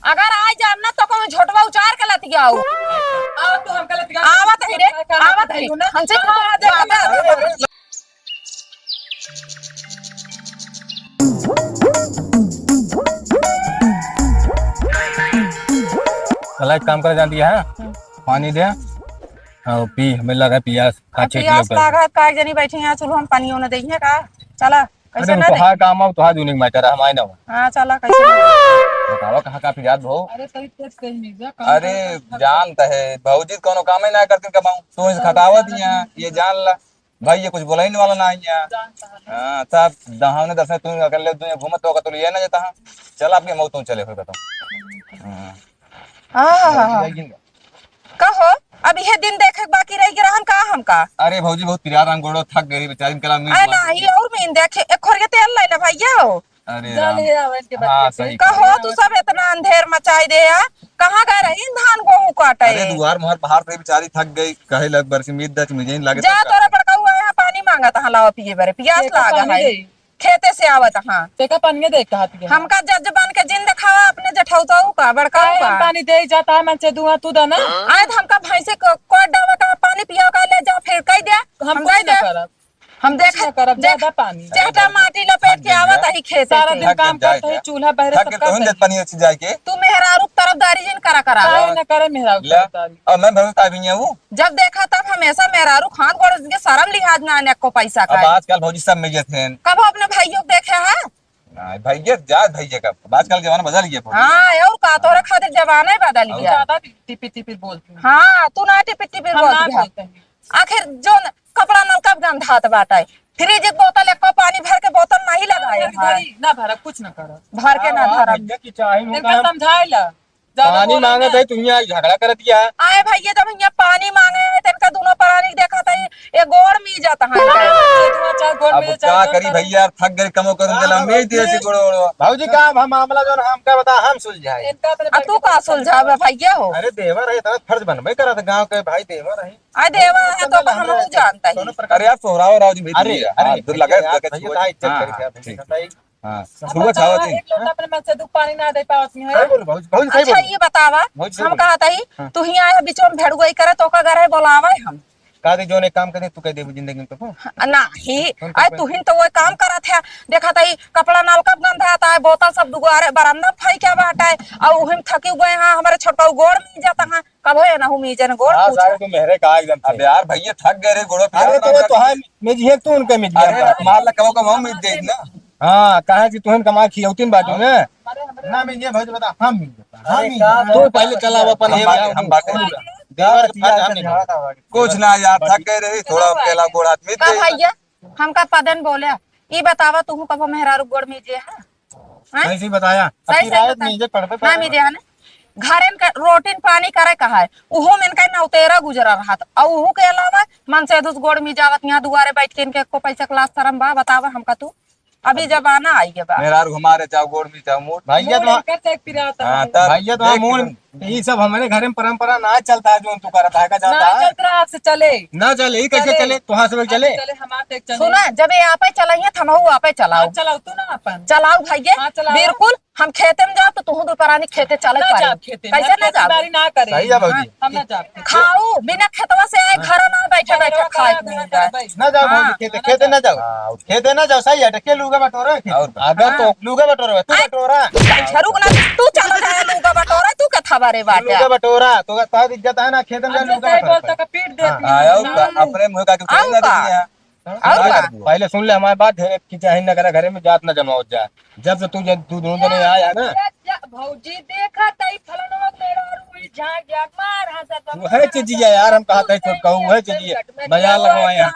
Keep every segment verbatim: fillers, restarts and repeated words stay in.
अगर आइ जाब ना तो कहूँ झोटवा उचार के लतियाउ। आओ तू हमका लतिया। आवत ही रे, आवत ही। हमसे कहाँ देखा था? चला, एक काम करे, जान दिया है, पानी दे। हाँ, पी, हमें लगा पियास। हाँ, छह पियास किलो कर। लागत, का एक जनी बैठी हैं, चलो हम पानी होने देइए का? चला, कैसे अरे, ना दे? तोहार काम हो, तोहार जूनिंग मैटर है, हम आए ना हो। हाँ, चला, कैसे ना दे? बतावा, कहाँ का पियास भाव? अरे, तई तेज कहीं नहीं जा, काम अरे, करता है। जानता है, भौजी कौनो काम ही ना करती, कमाऊँ, तू इस खटावत ही है, ये जान ला। भाई, ये कुछ बोला ही नहीं वाला ना है यहाँ। जानता है। हाँ, सब दहावने दस में तू अकेले दुनिया घूमत होगा, तो ये ना जाता है। चल, आपकी मौत तू चले, फिर बताओ। हाँ। आहा। कहो, अब यह दिन देखे के बाकी रह गया हम का, हम का? अरे भौजी, बहुत पिरात हम गोड़ो थक गई बेचारी, इनके अलावा अरे मीट नहीं, और में देखे, एक खोर के तेल ले ले भैया हो। अरे जा राम। ले आओ इनके हाँ, बच्चे से। सही कहो, कहा। तू सब इतना अंधेर मचाई दे यार, कहाँ गए रही धान गेहूं काटे? अरे दुआर मोहर बाहर से बेचारी थक गई, कहे लग बरसी मीत दच मुझे लागे जा, तब तोरा बड़का हुआ है, पानी मांगा था, लावा पिए बरे, पियास तेका लागा पानी है। दे। खेते से आवत, हाँ। तेका पानी दे कहत है। हमका जज बन के जिन देखावा अपने जेठौताऊ का, बड़काऊ काहे का। हम पानी दे जाता है, मन से दुआ तू देना। आए तो हमका भैंसे को कोट डावे का, पानी पिया का, ले जा, फिर कह दे, हम हम कुछ दे ना दे। करब। हम कुछ देख, ना करब, देख, ज्यादा पानी। जेहटा माटी लपेट के आवत है खेते से। सारा दिन काम करत है, चूल्हा बहरे सब करत है। पानी अच्छी जाए के। तू मेहरारू तरफदारी जिन करा करा। काहे ना करे मेहरारू तरफदारी? और मैं भरोसा भी नहीं हूँ। जब देखा तब हमेशा मेहरारू खान गोड़ के शर्म लिहाज ना आने को पैसा अब का। आजकल भौजी सब मिल जाते हैं। कब अपने भाइयों को देखे है? हाँ, भैया, जा भैया का। अब आजकल जमाना बदल गया भौजी। हाँ, और का तोरे खातिर जमाना ही बदल और गया। ज्यादा टिपी टिपी बोलती हूँ। हाँ, तू ना टिपी टिपी हम ना बोलती है। बोलते हैं। आखिर जो न-, कपड़ा नलका भी गंधात बाटे, फ्रिज के बोतल एको पानी भर के बोतल नहीं लगाए ना है। भरी, ना भरा, कुछ ना करा। भर के ना हाँ, धरम। भैया की चाही इनका मुकाम। समझाए ला। ज्यादा पानी बोले मांगत ना। है, तू यहाँ झगड़ा करत क्या? आए भैया, जब यहाँ पानी मांगे है, तो इनका दोनों प्राणी देखा था, ये गोड़ में जाता है। दो चार गोड़ अब में, चार का गोड़ करी कर। भैया, थक गए, कमो करो, हाँ, जला में भौजी। दे ऐसे गोड़ ओड़। भौजी का अब हम मामला जो हम का बता, हम सुलझाए। इनका अपने अब तू का सुलझावे भैया हो? अरे देवर है, इतना फर्ज बनबे करत गाँव के भाई, देवर है। अरे देवर है तो हम लोग जानता ही। अरे यार, सोहराव राव जी भी अरे, दिए। अरे, हाँ, दूर लगा भैया, है, भैया, भैया, इज्जत हाँ, करी हाँ, क्या, ठीक। बताइए। हाँ, अब सुबह बताओ, खावा दिन। एक लोटा अपने मन से दुख पानी ना दे पावत नहीं है। अरे बोल, बहुत, बहुत सही अच्छा, बोल। ये बतावा, बहुत सही हम बोल। कहा था ही, हाँ। तू ही आया बीच में भेड़ुआई करे, तो का घर है, बोलावे हम। का दे, जोन एक काम करे, तू कह दे, जिंदगी में तो। हाँ, ना ही, तुम तो अरे कोई तू ही तो वो काम करत है, देखा था ही, कपड़ा नलका गंधा आता है, बोतल सब दुआरे बरामदा में फेंका बाटा है, और उही में थकी हुए हैं, हमारे छोटका गोड़ में जाता है, कबो ये ना हूँ मीजन गोड़ हाँ, पूछा। सारे तू मेहरे का एकदम से। अब यार भैया थक गए रे, गोड़ो अरे पिरात तो वो रहा। तो है, मिजिए तू उनके मिजिए अरे हम बात। मार ला, कबो कबो हम मिज जाई ना। हाँ, काहे कि तुहन कमाई खियौतीन बाटू ने। ना मिजिए भौजी बता, हम मिज जाता। हम अरे मिज का जाता। तू पहले चलाओ अपन हम ये बाटे, बात। हम बाटे। देवर देवर किया फर्ज है हम मिज झगड़ा जाता। था। कुछ ना यार, थक गए रही, थोड़ा अकेला गोड़ हाथ मिज का जाई। भैया, हमका पदन बोले, ई बतावा, तू कबो मेहरारू गोड़ मिजे है? हैं? सही से बताया। सही अब से किराया बताया। नहीं, जे पढ़बे ना पढ़बे। मिले है ना। घरे में का रोटी पानी करे का है, उहू में इनका नौतेरा गुजरा रहा था। और उहू के अलावा मन से दुस गोड़ में जावत यहाँ दुआरे बैठ के इनके को पैसा क्लास शर्म बा, बतावा हमका तू। अभी जमाना आई गया बा। मेहरारू हमारे चाहो गोड़ में चाहो मोट। भैया तो इनका से एक पिरात हाँ, है। तब भैया तो देख मूल के ई सब हमारे घर में परंपरा ना चलता है, जो तू करत है का ना जाता है। चलत रहा, आज से चले। ना चले, ई कैसे चले। चले? तोहार से चले? आज से चले, हमार से चले। सुना, जब ये आपे चलाइए, थमहू आपे चलाओ। हाँ, चलाओ तू ना अपन। चलाओ भैया, हाँ, चलाओ। बिल्कुल, हम खेते में जाओ तो तुहू दुपरानी खेते चले ना पारी। जाओ खेते में, कैसे हम ना खेती जाओ? बाड़ी ना करे। सही है भौजी। हम ना जाओ खेते। खाओ, बिना खेतवा से आए हाँ। घर ना बैठे, बैठे खाए के मिल जाए। ना जाओ हाँ। भौजी, खेते, खेते ना जाओ। हाँ, खेते ना जाओ, सही है, के लूगा बटोरा है खेते। और अगर तो हाँ। लूगा बटोरा है, तू आए। बटोरा। अच्छा, रुक ना, तू चला जाए, लूगा बटोरा, तू के थवा रे बाटे। लूगा बटोरा, तो तोहार इज्जत है ना, खेत में अच्छा, लूगा सही बटोरा। बोलता का पीट देती हाँ। हूँ। आयो का, अपने मुँह का क्यों आऊ ना का? देती है? आऊ का? पहले सुन ले हमारी बात, ढेर की चाहे न करे, घरे में जात ना जमावत जा। जब से तू जन, तू दोनों जने आया ना। भौजी देखा तई फलनवा मेरा रुई झांक गया, मार हंसा तो वह चीज है यार, हम कहा था छोटका, वह चीज है। बाजार लगवाए हैं।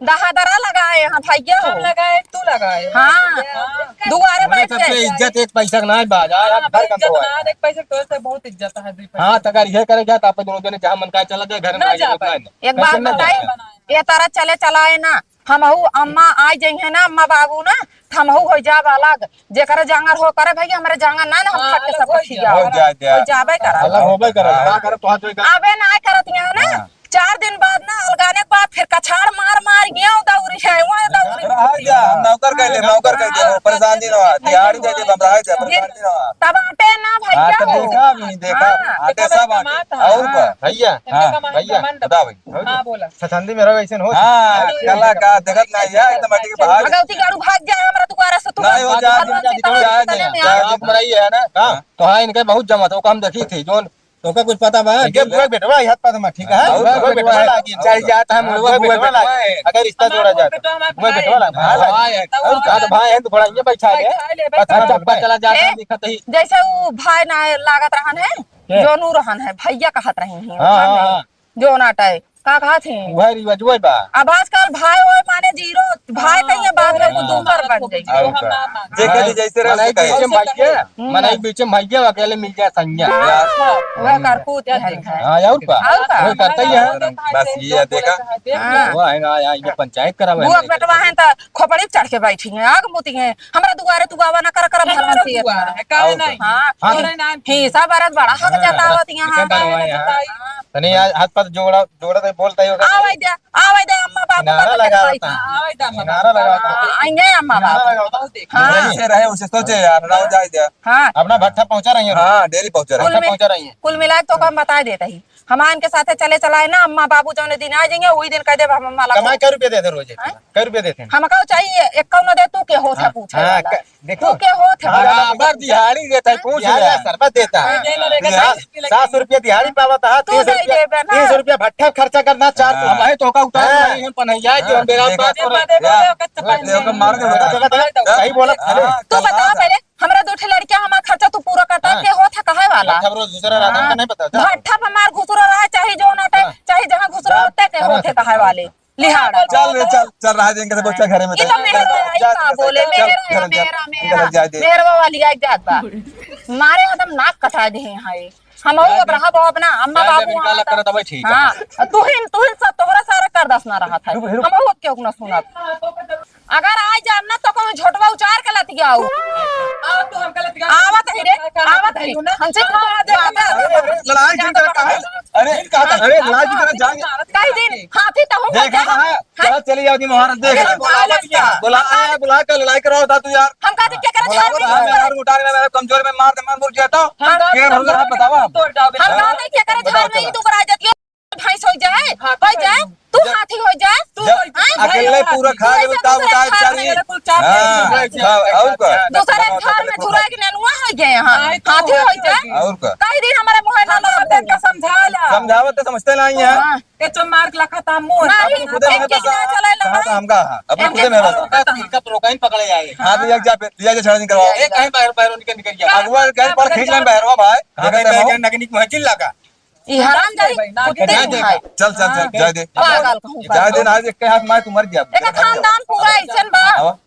दहादरा लगाए हैं भैया हो। हम लगाए, तू लगाए। हाँ। हाँ। दुआरे मैंने बैठ सबसे जाए। इज्जत एक पैसा का ना है, बाजार हाँ, अब घर कम इज्जत हुआ ना, है। एक पैसा तोर से बहुत इज्जत है, दुई पैसा। हाँ, तो अगर ये करे क्या, तो आप दोनों जने जहाँ मन का चला जाए, घर में ना आके जाबे। रुकना है ना। एक बात कैसे ना बताई, जाबे? ये तारा चले चलाए ना, हमहू अम्मा आ जइहे ना, अम्मा बाबू ना, तो हमहू हो जाब अलग। जेकरे जांगर हो करे भैया, हमरे जांगर ना ना, हम हाँ, फट के अलग सब हो खिया। जाए। हो जाए, जाए। हो जाबे करब। अलग होबे करब। हाँ। का करब, तोहार तो एक अबे ना करत यहाँ ना, हाँ। चार दिन बाद ना अलगाने के बाद फिर कछाड़ मार मार ये दौरी है, वो दौरी है। रहा जा, हम नौकर कह दे, नौकर कह दे, वो परेशान जी ना, दिहाड़ी दे दे, हम रहा जा, परेशान जी ना। तब आटे ना भैया हाँ, तो हो। देखा भी, देखा, हाँ। आटे सब आटे। और का? भैया, हाँ। भैया, बताओ भाई। हाँ, बोला। ससंदी में रहो, ऐसे हो। हाँ, कला का देखत ना, यार, एकदम अटी के बाहर। भगवती गाड़ू भाग जाए, हमरा दुआरा से तू नहीं, हो जा, जा, जा, जा, जा, जा, जा। आप मराई है ना? हाँ। तो हाँ, इनके बहुत जमा था, ओका हम देखी थी, जोन, तोका कुछ पता बा? इनके बुआ बेटवा, हाथ पाद में, ठीक है? और बुआ बेटवा लागी। चाहे जात है, मुड़वा बुआ बेटवा लागी। अगर रिश्ता जोड़ा जात है, बुआ बेटवा लागी। हाँ, भाई है। और का तो भाई है, तो थोड़ा ये बैठा ले। बैठा ले, अच्छा, बैठा ले। चप्पा चला जाता है, ए, दिखत ही। जैसे वो भाई ना लागत रहन है, के? जोनू रहन है, भैया कहत रही हैं, हाँ, हाँ, हाँ। जो नाटा है, का कहत हैं? वह रिवाज वही बा। अब आजकल भाई ओए माने जीरो, भाई हाँ, कहीं बात में कुछ दूसर बन जाई। और का? जे कहे जैसे रहे, मनाई वैसे कहे। बीच में भाग्य, हम्म। मनाई बीच में भाग्य, अकेले मिल जाए संज्ञा। हाँ, वह करकूत है। हाँ, और का? और का? वही करता ही है। बस ये देखा। हाँ। वो है ना, यहाँ ये पंचायत करावे बुआ है। बेटवा है तो खोपड़ी पे चढ़ के बैठी हैं, आग मुती हैं। हमरा दुआरे तू आवा ना कर, कर भगवान से दुआ है, काहे नहीं? हाँ, हाँ। तोरे नाम की। हिसाब बरत बड़ा हक हाँ, जतावत यहाँ। हिसाब बनवाए हैं। हाँ। तनी आज हाथ पाँव जोड़ा, जोड़ा दे, बोलता ही होगा। आवे दे, आवे दे, अम्मा बाबू नारा का लगा देखाई। होता है। आवे दे, अम्मा नारा बाबू। लगा होता है। हाँ, आएंगे अम्मा नारा बाबू। लगा होता है। हाँ। जैसे रहे, उसे सोचे यार, रहो, जाए दे। हाँ। अपना भट्ठा पहुँचा रही है। हाँ, डेली पहुँचा रही कुल है। मिल-, पहुँचा रही है। कुल मिला के तो का हम बताए देते ही। हमार इनके साथे चले चलाए ना, अम्मा बाबू जौने दिन आ जाइए, वही दिन कह देब हम अम्मा ला कमाई को। कै रुपया देते रोज? हैं? कै रुपया देते हैं? हमका चाहिए, एक कौनो दे, तू के होत है हाँ, पूछे हाँ, वाला? क-, देखो। तू के होत है? हाँ, बराबर दिहाड़ी देता है, पूछ दिहाड़ी ले। सरबत देता है। हाँ। दिहाड़ी, सात सौ रुपया दिहाड़ी पावत है, तू तीस नहीं रुपया, देबे ना। तीस रुपया भट्ठा खर्चा करना, चार सौ। हाँ। अब है तो का उतार हाँ। नहीं है, पनैया जो हाँ, हम बेरा देखा, बात करो। देखा, देखा, देखा, मार दे, देखा, देखा, देखा, सही बोला। हाँ, तू बता पहले, हमरा दो ठे लड़कियां, हमार खर्चा तू पूरा करता, हाँ। के होत है कहे वाला? भट्ठा पर दूसरा रहता, हाँ। हमका नहीं पता था। भट्ठा पर मार घुसुरा रहा, चाहे जो ना हाँ। चाहे जहाँ घुसुरा हाँ। होता है, के हाँ। होत है कहे वाले। लिहाड़ा। चल रे, चल, चल, रहा दे, इनके से बच्चा घरे में ई तो दे। मेहरवा आई जा, का जा, बोले, जा, मेहरा, घर जा, मेहरा, इनके मेहरा। घर जा दे। मेहरवा वाली आई जात बा। मारे एकदम नाक कटा दे हैं। हम अब रहा बाबू अपना अम्मा जा, जा, बाबू इनका अलग करत हवे, ठीक है। हाँ, तू ही, तू ही सब तोहरा सारा कर दस ना रहा था। रुक, रुक। हम अब क्यों ना सुनत। अगर आ जाम ना तो कहूँ झोटवा उचार के लतियाऊ। आओ तू हमका लतिया। आवत ही रे, आवत ही। हमसे कहा दे, अरे, लड़ाई क्यों करता है? अरे, अरे, लड़ाई क्यों करता है? कई दिन हाथी तो हूँ देखा बचा। था? हाँ? चला, चली जाओ जी महाराज, देख अरे, ले। बुला, बुला, बुला, ए, बुला के लड़ाई कराओ था तू यार। हम कहते क्या करे बुला, छाती बुला, में? यार, उठा के मेरा कमजोर में मार दे, मार मुड़ जाता। हम फिर हम लोग बतावा। तोड़ जाओगे। हम हाँ? कहते क्या करे बताओ, झाड़ में ही चला। दुबरा जाती हो। भैंस हो जाए, हाँ, हो जाए, तू जा। हाथी हो जाए, तू जा। हो जाए। अकेले पूरा खा ले, तू ऐसे बताओ, दूसरे बताओ, घर में बेचारी। लगा कुल चार हाँ, पैसे। हाँ, और का? दूसरे घर में झुरा के नेनुआ हो गए हैं, हाँ, तो हाथी हो हो जाए। जाए। और का? कई दिन हमारे मुँह ना हाँ, लगा तो देंगे। समझा ला। समझावत तो समझते नहीं है। हाँ। के चो मार के लखा था मुँह। नहीं, अब खुदे एक में चीज बता। ना चले लगा। कहाँ था हमका? अब हम खुदे में बता। इनका प्रोकाइन पकड़े आए। हाँ, तो एक जा, लिया जा, छाड़ा निकलवाओ। एक कहीं बाहर, बाहर निकल, निकल गया। अगुआ कहीं पर खींच लें बहरवा भाई। कहाँ देखते गए, हो? नगनिक महचिल लगा। ई हरामजादी कुत्ते दिखाई। चल, चल, चल, जाए दे। पागल कहूँ का। जाए दे, ना, आज एक हाथ मार, तू मर गया। एक खानदान पूरा ऐसन बा। हाँ।